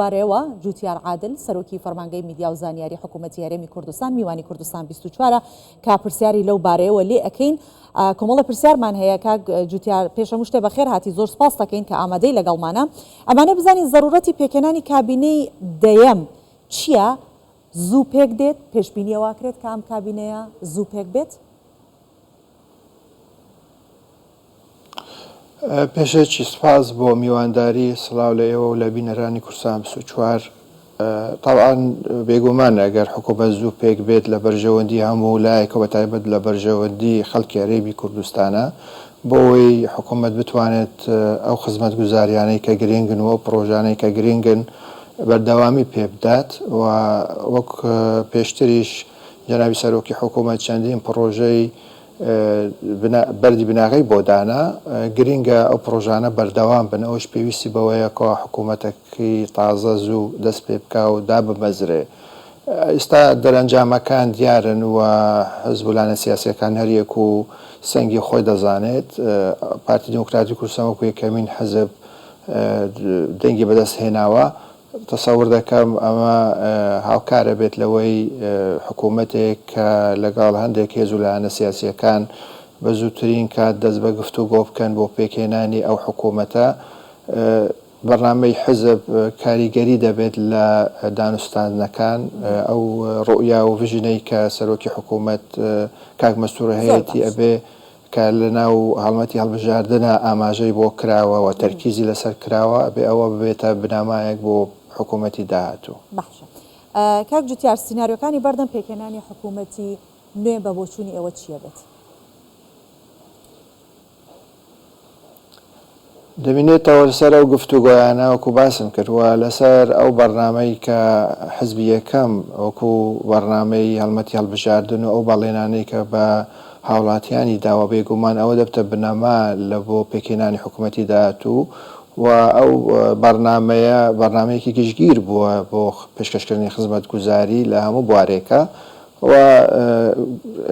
بارەیەوە جوتیار عادل، سەرۆکی فەرمانگەی میدیا و زانیاری حکوومەتی هەرێمی کوردستان میوانی کوردستان 24ە کە پرسیاری لەو بارەیەوە لێ ئەکەین. کۆمەڵە پرسیارمان هەیە کاک جوتیار، پێش هەموو شتێ بەخێر هاتی، زۆر سپاست ئەکەین کە ئامادەی لەگەڵمانە. ئەمانە بزانین زەروورەتی پێکهێنانی کابینەی دەیەم چییە؟ زوو پێک دێت؟ پێشبینی ئەوە ئەکرێت کە ئەم کابینەیە زوو پێک بێت؟ پێشەکی سوپاس بۆ میوانداری، سڵاو لە ئێوە و لە بینەرانی کوردستان 24. تەبعەن بێگومان ئەگەر حکوومەت زوو پێک بێت لە بەرژەوەندی هەموو لایەکە بە تایبەت لە بەرژەوەندی خەڵکی هەرێمی کوردستانە بۆ ئەوەی حکوومەت بتوانێت ئەو خزمەتگوزاریانەی کە گرنگن و ئەو پڕۆژانەی کە گرنگن بەردەوامی پێ بدات و وەک پێشتریش جەنابی سەرۆکی حکوومەت چەندین پڕۆژەی بەردی بناغەی بۆ دانا، گرنگە ئەو پڕۆژانە بەردەوام بن، ئەوەش پێویستی بەوەیە کەوا حکوومەتەکەی تازە زوو دەست پێ بکا و دابمەزرێ. ئیستا دەرەنجامەکان دیارن و حزب و لایەنە سیاسییەکان هەر یەک و سەنگی خۆی دەزانێت. پارتی دیموکراتی کوردستان وەکوو یەکەمین حزب دەنگی بەدەست هێناوە. تەسەور دەکەم ئەمە هاوکارە بێت لەوەی حکوومەتێک کە لەگەڵ هەندێک هێز و لایەنە سیاسییەکان بە زووترین کات دەست بە گفتوگۆ بکەن بۆ پێکهێنانی ئەو حکوومەتە. بەرنامەی حزب کاریگەری دەبێت لە دانوستاندنەکان، ئەو ڕوئیا و ڤژنەی کە سەرۆکی حکوومەت کاک مەسرور زۆر هەیەتی باش. ئەبێ کە لەناو هەڵمەتی هەڵبژاردنا ئاماژەی بۆ کراوە و تەرکیزی لەسەر کراوە، ئەبێ ئەوە ببێتە بنەمایەک بۆ حکوومەتی داهاتوو. باشە کاک جوتیار سیناریۆکانی بەردەم پێکهێنانی حکوومەتی نوێ بە بۆچوونی ئێوە چییە بێت؟ دەمینێتەوە لەسەر ئەو گفتوگۆیانە وەکو باسم کرد و لەسەر ئەو بەرنامەی کە حزبی یەکەم وەکو بەرنامەی هەڵمەتی هەڵبژاردن و ئەو بەڵێنانەی کە بە هاوڵاتیانی داوە بێگومان ئەوە دەبتە بنەما لە بۆ پێکهێنانی حکومەتی داهاتوو و ئەو بەرنامەیە بەرنامەیەکی گشتگیر بووە بۆ پێشکەشکردنی خزمەتگوزاری لە هەموو بوارێکە و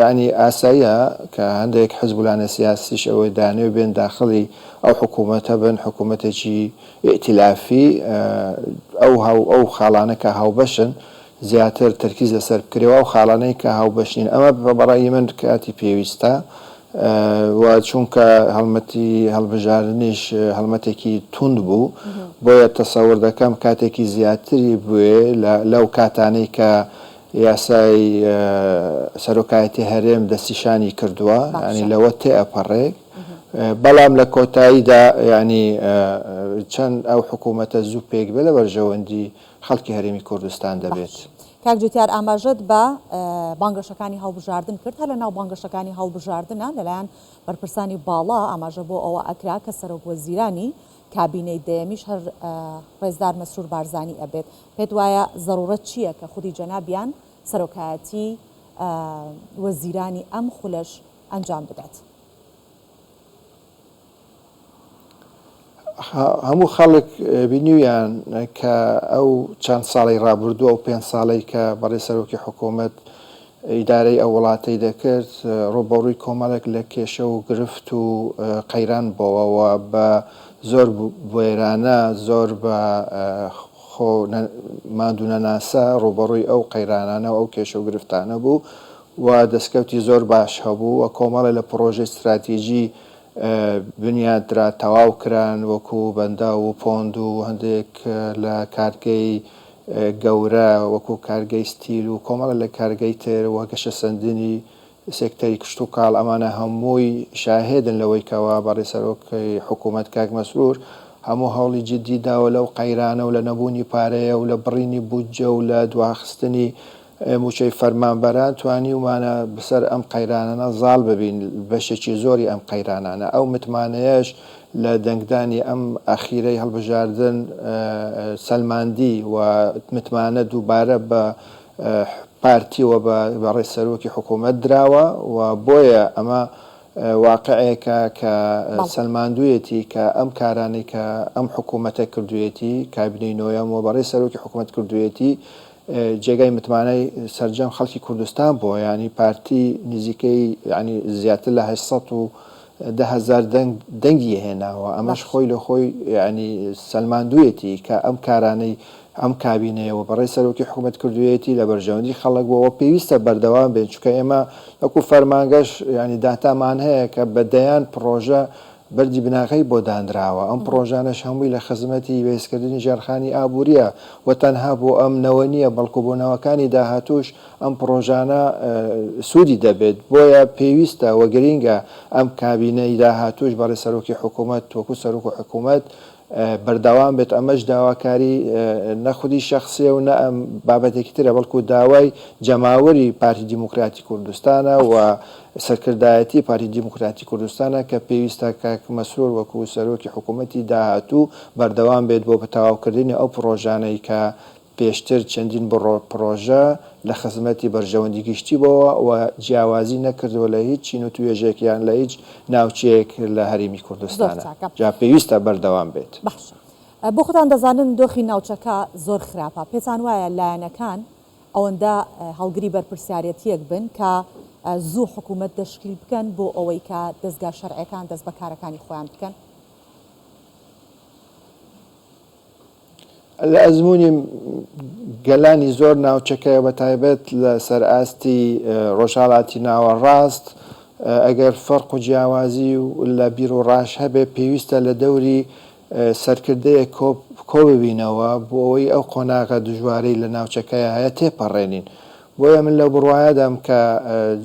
یانی ئاساییە کە هەندێک حزب و لایەنە سیاسیش ئەوەی دانەوێ بێن داخڵی ئەو حکوومەتە بن، حکوومەتێکی ئیئتیلافی، ئەو هاو ئەو خاڵانە کە هاوبەشن زیاتر تەرکیز لەسەر بکرێ و ئەو خاڵانەی کە هاوبەش نین ئەمە بە ڕای من کاتی پێویستە و چونکە هەڵمەتی هەڵبژاردنیش هەڵمەتێکی توند بوو بۆیە تەسەور دەکەم کاتێکی زیاتری بوێ لەو کاتانەی کە یاسای سەرۆکایەتی هەرێم دەستیشانی کردووە یانی باشە. لەوە تێئەپەڕێ بەڵام لە کۆتاییدا یانی چەند ئەو حکوومەتە زوو پێک بێ لە بەرژەوەندی خەڵکی هەرێمی کوردستان دەبێت. باش کاک جوتیار ئاماژەت بە بانگەشەکانی هەڵبژاردن کرد، هەر لەناو بانگەشەکانی هەڵبژاردنە لەلایەن بەرپرسانی باڵا ئاماژە بۆ ئەوە ئەکرا کە سەرۆک وەزیرانی کابینەی دەیەمیش هەر ڕێزدار مەسرور بارزانی ئەبێت، پێت وایە زەڕوڕەت چییە کە خودی جەنابیان سەرۆکایەتی وەزیرانی ئەم خولەش ئەنجام بدات؟ هەموو خەڵک بینیویان کە ئەو چەند ساڵەی ڕابردوو، ئەو پێنج ساڵەی کە بەڕێز سەرۆکی حکوومەت ئیدارەی ئەو وڵاتەی دەکرد، ڕووبەڕووی کۆمەڵێک لە کێشە و گرفت و قەیران بۆوە و بە زۆر بوێرانە، زۆر بە خۆ ماندوونەناسە ڕووبەڕووی ئەو قەیرانانە و ئەو کێشە و گرفتانە بوو و دەستکەوتی زۆر باش هەبوو و کۆمەڵێ لە پڕۆژەی ستراتیجی بنیاتدرا تەواو کران وەکو بەنداو و پۆند و هەندێک لە کارگەی گەورە وەکو کارگەی ستیل و کۆمەڵە لە کارگەی تر و گەشەسەندنی سێکتەری کشتوکاڵ ئەمانە هەمووی شاهێدن لەوەی کەوا بەڕێز سەرۆکی حکوومەت کاک مەسرور هەموو هەوڵی جدی داوە لەو قەیرانە و لە نەبوونی پارەیە و لە بڕینی بودجە و لە دواخستنی مووچەی فەرمانبەران توانیومانە بەسەر ئەم قەیرانانە زاڵ ببین، بەشێکی زۆری ئەم قەیرانانە. ئەو متمانەیەش لە دەنگدانی ئەم ئەخیرەی هەڵبژاردن سەلماندی و متمانە دووبارە بە پارتی و بە بەڕێز سەرۆکی حکوومەت دراوە و بۆیە ئەمە واقعێکە کە سەلماندوویەتی کە ئەم کارانەی کە ئەم حکوومەتە کردوویەتی، کابینەی نۆیەم و بەڕێز سەرۆکی حکوومەت کردوویەتی، جێگای متمانەی سەرجەم خەڵکی کوردستان بووە یانی پارتی نزیکەی یانی زیاتر لە 810 هەزار دەنگ دەنگی هێناوە ئەمەش باش. خۆی لە خۆی یانی سەلماندوویەتی کە ئەم کارانەی ئەم کابینەیە و بەڕێز سەرۆکی حکومەت کردوویەتی لە بەرژەوەندی خەڵک بووە و پێویستە بەردەوام بێن چونکە ئێمە وەکو فەرمانگەش یانی داتامان هەیە کە بە دەیان پڕۆژە بەردی بناغەی بۆ دانراوە، ئەم پڕۆژانەش هەمووی لە خزمەتی بەهێزکردنی ژێرخانی ئابوورییە و تەنها بۆ ئەم نەوە نییە بەڵکو بۆ نەوەکانی داهاتووش ئەم پڕۆژانە سوودی دەبێت، بۆیە پێویستە و گرینگە ئەم کابینەی داهاتووش بەڕێز سەرۆکی حکوومەت وەکو سەرۆک حکوومەت بەردەوام بێت، ئەمەش داواکاری نە خودی شەخسیە و نە بابەتێکی ترە، بەڵکو داوای جەماوەری پارتی دیموکراتی کوردستانە و سەرکردایەتی پارتی دیموکراتی کوردستانە کە پێویستە کاک مەسرور وەکو سەرۆکی حکوومەتی داهاتوو بەردەوام بێت بۆ تەواوکردنی ئەو پڕۆژانەی کە پێشتر چەندین پڕۆژە لە خزمەتی بەرژەوەندی گشتی بۆوە و جیاوازی نەکردووە لە هیچ چین و توێژێک یان لە هیچ ناوچەیەک لە هەرێمی زۆر کوردستانە چاکە. جا پێویستە بەردەوام بێت. باشە بۆ خۆتان دەزانن دۆخی ناوچەکە زۆر خراپە، پێتان وایە لایەنەکان ئەوەندە هەڵگری بەرپرسیارێتیەک بن کە زوو حکومەت تەشکیل بکەن بۆ ئەوەی کە دەزگا شەرعیەکان دەست بە کارەکانی خۆیان بکەن؟ لە ئەزموونی گەلانی زۆر ناوچەکەیە بە تایبەت لە سەر ئاستی ڕۆژهەڵاتی ناوەڕاست ئەگەر فەرق و جیاوازی و لە بیر و ڕاش هەبێ پێویستە لە دەوری سەرکردەیەک کۆ ببینەوە بۆ ئەوەی ئەو قۆناغە دژوارەی لە ناوچەکەیا هەیە تێپەڕێنین. بۆیە من لەو بڕوایەدام کە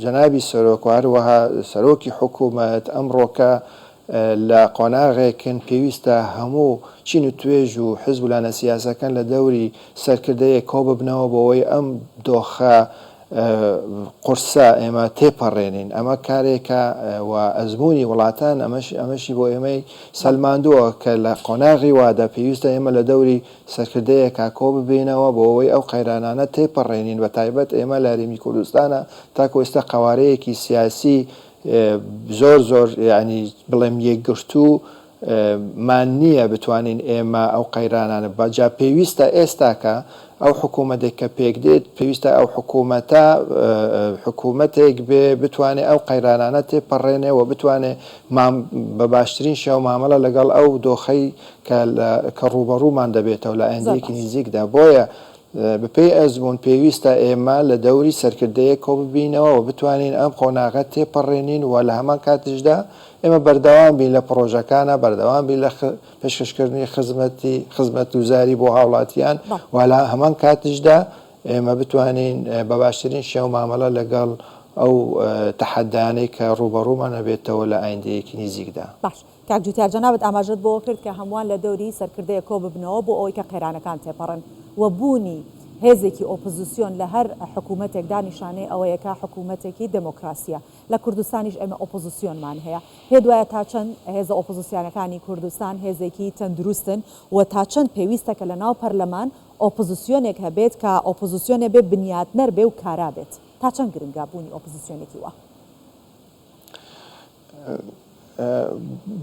جەنابی سەرۆک و هەروەها سەرۆکی حکوومەت ئەمڕۆکە لە قۆناغێکن پێویستە هەموو چین و توێژ و حزب و لایەنە سیاسەکان لە دەوری سەرکردەیەک کۆببنەوە بۆ ئەوەی ئەم دۆخە قورسە ئێمە تێپەڕێنین. ئەمە کارێکە و ئەزموونی وڵاتان ئەمەش ئەمەشی بۆ ئێمەی سەلماندووە کە لە قۆناغی وادا پێویستە ئێمە لە دەوری سەرکردەیەکا کۆببینەوە بۆ ئەوەی ئەو قەیرانانە تێپەڕێنین بەتایبەت ئێمە لە هەرێمی کوردستانا تاکو ئێستا قەوارەیەکی سیاسی زۆر زۆر یانی بڵێم یەکگرتوو مان نییە بتوانین ئێمە ئەو قەیرانانە بە جا پێویستە ئێستاکە ئەو حکوومەتێک کە پێک دێت پێویستە ئەو حکوومەتە حکوومەتێک بێ بتوانێ ئەو قەیرانانە تێپەڕێنێ و بتوانێ مام بە باشترین شێوە مامەڵە لەگەڵ ئەو دۆخەی کە کە ڕووبەڕوومان دەبێتەوە لە زۆر ئایندەیەکی باش. نزیکدا بۆیە بەپێی ئەزموون پێویستە ئێمە لە دەوری سەرکردەیەک کۆببینەوە و بتوانین ئەم قۆناغە تێپەڕێنین و لە هەمان کاتیشدا ئێمە بەردەوام بین لە پڕۆژەکانا، بەردەوام بین لە پێشکەشکردنی خزمەتی خزمەتگوزاری بۆ هاوڵاتیان و لە هەمان کاتیشدا ئێمە بتوانین بە باشترین شێوە مامەڵە لەگەڵ ئەو تەحەدایانەی کە ڕووبەڕوومان ئەبێتەوە لە ئایندەیەکی نزیکدا. باش کاک جوتیار جەنابت ئاماژەت بەوە کرد کە هەمووان لە دەوری سەرکردەیەک کۆببنەوە بۆ ئەوەی کە قەیرانەکان تێپەڕن و بوونی هێزێکی ئۆپۆزسیۆن لە هەر حکوومەتێکدا نیشانەی ئەوەیە کە حکوومەتێکی دێمۆکراسییە. لە کوردستانیش ئێمە ئۆپۆزسیۆنمان هەیە. پێت وایە تا چەند هێزە ئۆپۆزسیانەکانی کوردستان هێزێکی تەندروستن و تا چەند پێویستە کە لە ناو پەرلەمان ئۆپۆزسیۆنێک هەبێت کە ئۆپۆزسیۆنێ بێ بنیاتنەر بێ و کارا بێت؟ تا چەند گرنگە بوونی ئۆپۆزسیۆنێکی وا؟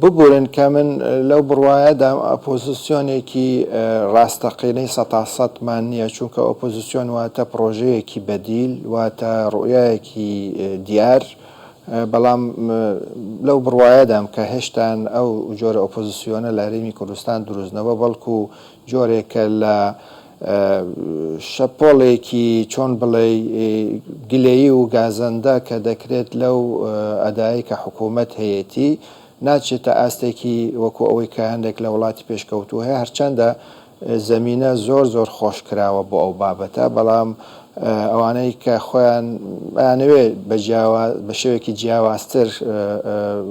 ببورن کە من لەو بڕوایەدام ئۆپۆزسیۆنێکی ڕاستەقینەی سەتاسەتمان نییە، چونکە ئۆپۆزسیۆن واتە پڕۆژەیەکی بەدیل، واتە ڕوئیایەکی دیار، بەڵام لەو بڕوایەدام کە هێشتان ئەو جۆرە ئۆپۆزسیۆنە لە هەرێمی کوردستان دروست نەبووە، بەڵکو جۆرێکە لە شەپۆڵێکی چۆن بڵێی گلەیی و گازەندە کە دەکرێت لەو ئەدایەی کە حکوومەت هەیەتی ناچێتە ئاستێکی وەکو ئەوەی کە هەندێک لە وڵاتی پێشکەوتوو هەیە هەرچەندە زەمینە زۆر زۆر خۆش کراوە بۆ ئەو بابەتە بەڵام ئەوانەی کە خۆیان ئەیانەوێ بە جیاوا بە شێوەیەکی جیاوازتر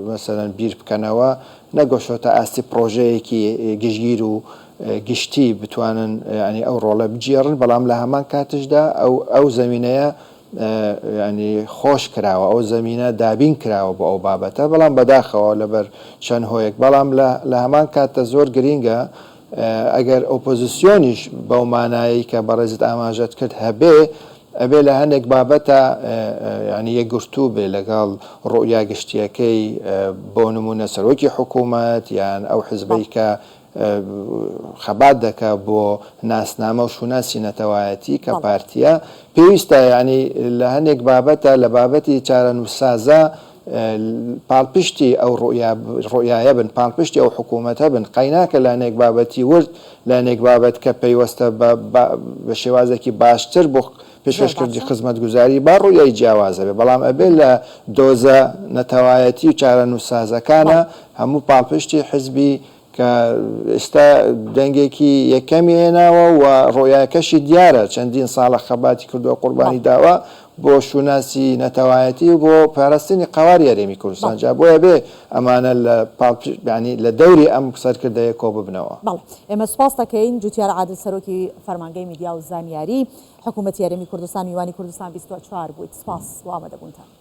مەسەلەن بیر بکەنەوە نەگۆشۆتە ئاستی پڕۆژەیەکی گشتگیر و گشتی بتوانن یانی ئەو ڕۆڵە بگێڕن، بەڵام لە هەمان کاتیشدا ئەو ئەو زەمینەیە یانی خۆش کراوە، ئەو زەمینە دابین کراوە بۆ ئەو بابەتە، بەڵام بەداخەوە لەبەر چەند هۆیەک، بەڵام لە لە هەمان کاتدا زۆر گرینگە ئەگەر ئۆپۆزیسیۆنیش بەو مانایەی کە بەڕێزت ئاماژەت کرد هەبێ، ئەبێ لە هەنێک بابەتا یانی یەکگرتوو بێ لەگەڵ ڕوئیا گشتییەکەی بۆ نموونە سەرۆکی حکوومەت یان ئەو حزبەی کە خەبات دەکا بۆ ناسنامە و شوناسی نەتەوایەتی کە پارتییە، پێویستە یانی لە هەنێک بابەتە لە بابەتی چارەنووسسازا پاڵپشتی ئەو ڕوئیایە بن، پاڵپشتی ئەو حکوومەتە بن، قەیناکە لانێک بابەتی ورد، لانێک بابەت کە پەیوەستە بە بە شێوازێکی باشتر بۆ پێشکەشکردنی خزمەتگوزاری با ڕوئیای جیاواز هەبێ، بەڵام ئەبێ لە دۆزە نەتەوایەتی و چارەنووسسازەکانا هەموو پاڵپشتی حزبی کە ئێستا دەنگێکی یەکەمی هێناوە و ڕۆیاکەشی دیارە چەندین ساڵە خەباتی کردووە قوربانی داوە بۆ شوناسی نەتەوایەتی و بۆ پاراستنی قەواری هەرێمی کوردستان جا بۆیە بێ ئەمانە لە یانی لە دەوری ئەم سەرکردەیە کۆ ببنەوە. بەڵێ ئێمە سوپاست دەکەین جوتیار عادل سەرۆکی فەرمانگەی میدیا و زانیاری حکوومەتی هەرێمی کوردستان میوانی کوردستان 24 بوویت سوپاس بۆ ئامادەبوونتان.